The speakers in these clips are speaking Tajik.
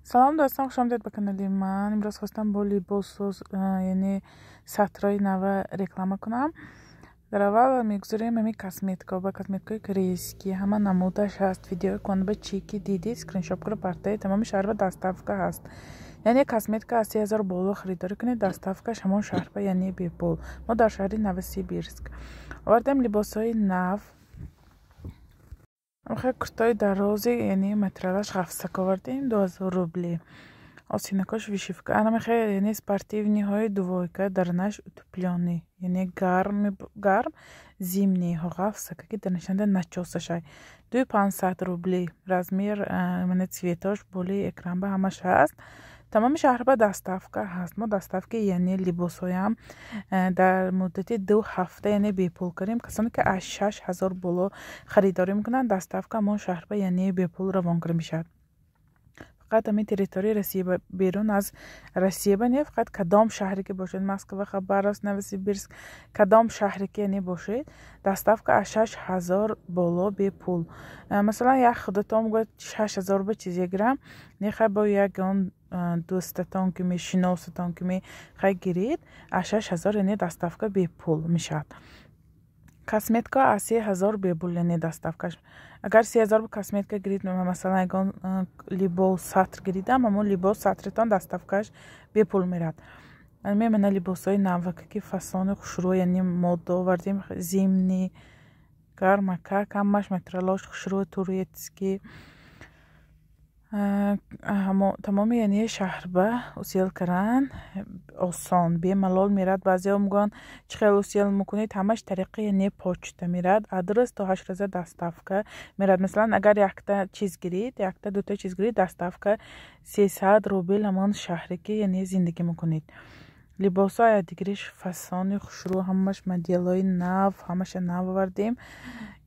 Салом, дӯстон, хушомадед ба канали ман. Имрӯз хостам бо либосу, яъне сатрои нава реклама кунам. Дар аввал мегузорем ҳамин косметика ба косметикаи корейский, ҳама намудаш ҳаст. Видеои кон ба чӣ ки дидид, скриншот кара партоед, тамоми шаҳрба доставка ҳаст. Яъне косметика аз 3000 боло харидорӣ кунед, доставкаш ҳамон шаҳрба, яъне бепул. Мо дар шаҳри Новосибирск овардем либосҳои нав. Хел куртаи дарози, яъне материалаш ғафсак овардем, 2000 рубли. Осинакош вышивка. Анамихе, яъне спортивныйҳои двойка, дарнаш утеплённый, яъне гарм, зимнийҳо ғафсака, ки дарнашанда начосашай. 2500 рубли. Размер, мана цветош болои экран ба ҳамаш ҳаст. Тамоми шаҳрба доставка ҳаст. Мо доставки, яъне либосҳоям, дар муддати 2 ҳафта, яъне бепул кардем. Касоне ки аз 6000 боло харидорӣ мекунанд, доставка ҳамон шаҳрба, яъне бепул равон карда мешавад. Фақат ҳамин территорияи Россия, берун аз Россия ба не, фақат кадом шаҳре ки бошед, Москва, Хабаровск, Новосибирск, кадом шаҳре ки, яъне, бошед, доставка аз 6000 боло бепул. Масалан, як худатон гӯяд, 6000 ба чизе гирам, не, хай, бо ягон дӯстатон ки мешиносатон ки мехай гиред, аз 6000, яъне, доставка бепул мешавад. Косметика аз 3000 бепул, яъне доставкаш. Агар 3000 ба косметика гирид, масалан, ягон либос сатр гиридам, ҳамон либос сатритон доставкаш бепул меравад. Мемана либосҳои навака, ки фасони хушрӯ, яъне мода овардем, зимний, гармакак, ҳамаш материалош хушрӯ, турецкий. Тамоми, яъне, шаҳрба усел кардан осон, бемалол меравад. Баъзеҳо мегӯянд, чӣ хел усел мекунед? Ҳамаш тариқи, яъне, почта меравад. Адрес то 8 рӯза доставка меравад. Масалан, агар якта чиз гирид, якта дута чиз гирид, доставка 300 рубл ҳамон шаҳре ки, яъне, зиндагӣ мекунед. Либосҳо аядигариш фасони хушрӯ, ҳамаш моделҳои нав, ҳамаша нав овардем.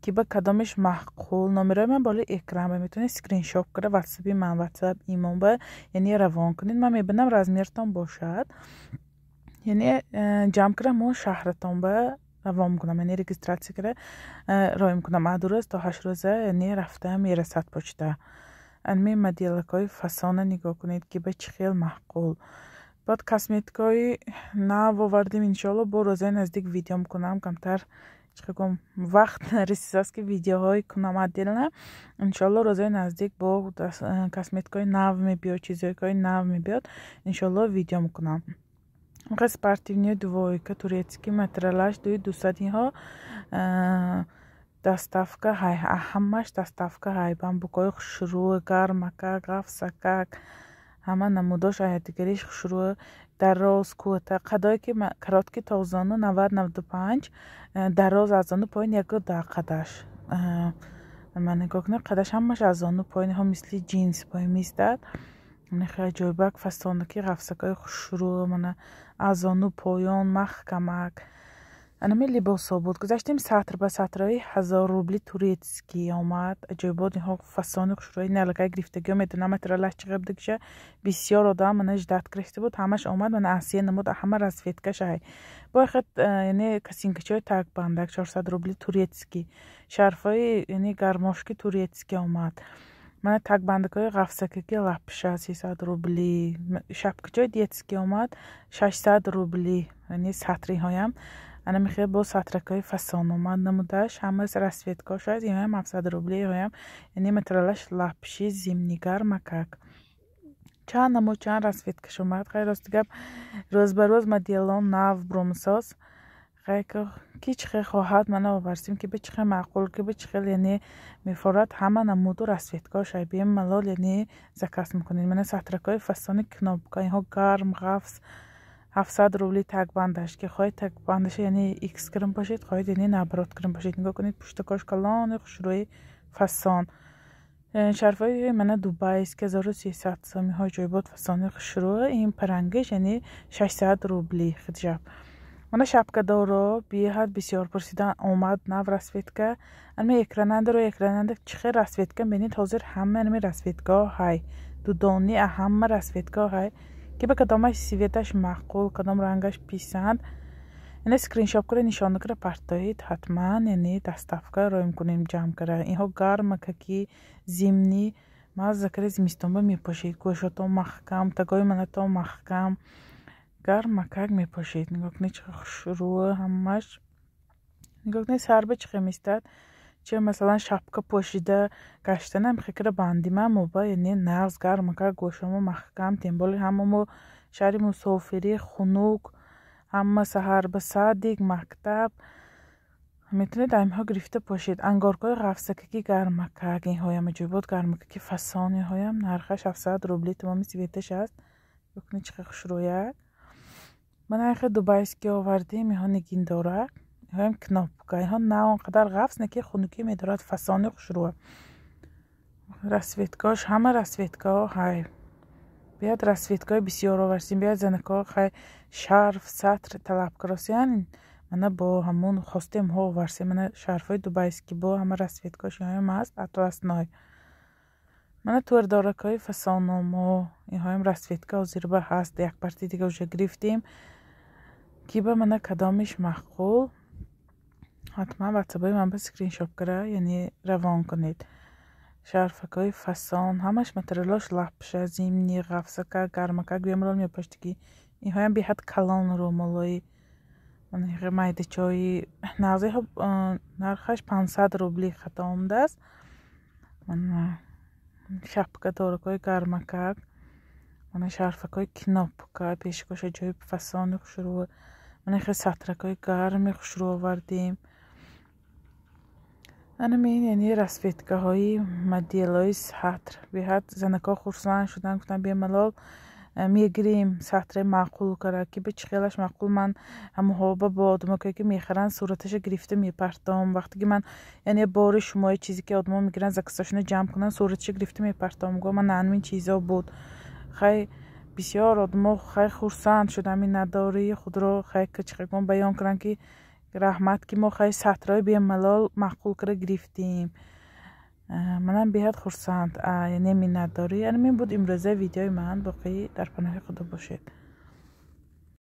Ки ба кадомеш маъқул, номерои ман болои экран, метавонед скриншот карда ватсапи ман, ватсап, имо ба, яъне, равон кунед. Ман мебинам, размертон бошад, яъне, ҷамъ карда мо шаҳратон ба равон мекунам, яъне регистрация карда роҳӣ мекунам. Аз 2 рӯз то 8 рӯза, яъне, рафта мерасад почта. Анми моделакҳои фасона нигоҳ кунед, ки ба чӣ хел маъқул. Баъд косметикаҳои нав овардем. Иншоалло, бо рӯзои наздик видео мекунам. Камтар, чӣ гӯм, вақт нарасидааст, ки видеоҳое кунам отдельно. Иншоалло, рӯзои наздик бо косметикаҳои нав мебиёд, чизҳои нав мебиёд, иншоалло, видео мекунам. Спортивный двойка, турецкий материалаш, 2200. Инҳо доставка ҳай, ҳамаш доставка ҳай. Бамбукҳои хушрӯ, гармакак, ғафсакак, ҳама намудош аядигариш хушрӯ, дароз, кӯта, қадое ки короткий то зону 90, 95, дароз аз зону поён 1,10 қадаш. Ман нигоҳ кунед, қадаш ҳамаш аз зону поён, ҳо мисли ҷинс поён меистад. Хеле ҷойбак, фасонаки, ғафсакҳои хушрӯ, мана аз зону поён маҳкамак. Анами либосҳо буд. Гузаштем сатр ба сатрҳои 1000 рубли, турецкий омад. Аҷоибот инҳо, фасони хушрӯи налакай гирифтагиҳо медонам, материалаш чӣ қадр будагиша. Бисёр одам мана ждать кирифта буд, ҳамаш омад. Мана асия намуд, ҳама расцветкаш ай. Бояд, яъне, косынкачаҳои такбандак, 400 рубли, турецкий, шарфҳои, яъне, гармошки турецкий омад. Мана такбандакҳои ғафсакаки лапша, 300 рубли. Шапкачаҳои детский омад, 600 рубли, яъне сатриҳоям. Ана мехел бо сатракҳои фасон омад, намудаш ҳама расцветкаҳош аст. Иҳоям 700 рубли, иҳоям, яъне, материалаш лапши, зимний, гармакак. Чанд намуд, чанд расцветкаш омад. Хай, рости гап, рӯз ба рӯз моделон нав брумсоз. Хай, ки чӣ хел хоҳад, мана оварсем, ки ба чӣ хел маъқул, ки ба чӣ хел, яъне, мефорад. Ҳама намуду расцветкаҳош ай, бемалол, яъне, заказ мекунед. Мана сатракҳои фасони кнопка, инҳо гарм, ғафс, 700 рубли. Такбандаш ки хоҳед, такбандаша, яъне, икс кирм бошед, хоҳед, яъне, наоборот кирм бошед. Нигоҳ кунед, пуштакош калони хушрӯи, фасон. Шарфҳои мана дубайский, 1300 сомиҳо, ҷойбод, фасони хушрӯ. Ин парангиш, яъне, 600 рубли хиджаб. Мана шапкадоро беҳад бисёр пурсидан, омад нав расцветка. Ами экрананда, рӯи экрананда чӣ хел расцветка бинед, ҳозир ҳама ами расцветкаҳо ҳай. Дудони ҳама расцветкаҳо ҳай. Ки ба кадомаш цветаш маъқул, кадом рангаш писанд, яъне, скриншот кара, нишона кара партоед, ҳатман, яъне, доставка роҳӣ мекунем ҷамъ кара. Инҳо гармакаки, зимний. Мазза кари зимистонба мепошед, гӯшотон маҳкам, тагои манатон маҳкам, гармакак мепошед. Нигоҳ кунед, чӣ хушрӯ ҳамаш. Нигоҳ кунед, сарба чӣ хел местад. Че масалан шапка пошида гаштанам хекра бандима моба, яъне нағз гармакак, гӯшомо маҳкам, тем более ҳама мо шаҳри мусофирӣ, хунук, ҳама саҳар ба садик, мактаб. Метавонед аймҳо гирифта пошед. Ангоркҳои ғафсакаки гармакак, инҳоям аҷоибот гармакаки фасон, инҳоям нархаш 700 рубли, тамоми цветаш аст. Нигоҳ кунед, чӣ хушрӯяк. Ман айхе дубайский овардем, инҳо нигиндорак, инҳоям кнопка, инҳо на он қадар ғафс, не ки хунукӣ медорад, фасони хушрӯа. Расцветкаош, ҳама расцветкаҳо ҳай. Биёд, расцветкаҳои бисёр оварсем, биёд, занакҳо хай шарф, сатр талаб каросиян, мана бо ҳамун хостемҳо оварсем. Мана шарфҳои дубайский бо ҳама расцветкаош инҳоям ҳаст, атласной. Мана тӯрдоракҳои фасономо, инҳоям расцветка ҳозирба ҳаст, як партия дига уже гирифтем. Ки ба мана кадомиш маъқул, ҳатман ватсапои ман ба скриншот кара, яъне равон кунед. Шарфакҳои фасон, ҳамаш материалош лапша, зимний, ғафсакак, гармакак, бемалол мепоштагӣ. Инҳоям беҳад калон рӯмолҳои майдачои нағзиҳо, нархаш 500 рубли хато омадааст. Шапка доракҳои гармакак, мана шарфакҳои кнопка, пешкош аҷоиб фасони хушрӯ. Мана хел сатракҳои гарми хушрӯ овардем. Анамин, яъне расцветкаҳои моделҳои сатр. Беҳад занакҳо хурсанд шуданд, гуфтанд, бемалол мегирем сатре маъқул кара, ки ба чӣ хелаш маъқул. Ман ҳамоҳоба бо одамое ки мехаранд, сураташа гирифта мепартом. Вақте ки ман, яъне бори шумои чизе ки одамо мегиранд, заказашона ҷамъ кунанд, сураташа гирифта мепартом. Го ман ҳамин чизо буд. Хай, бисёр одамо хай хурсанд шуданд, миннатдории худро хай чӣ баён кунанд, ки раҳмат, ки мо хай сатрҳои бемалол маъқул кара гирифтем. Манам беҳад хурсанд, яъне миннатдорӣ. Анамин буд имрӯза видеои ман. Боқӣ дар паноҳи Худо бошед.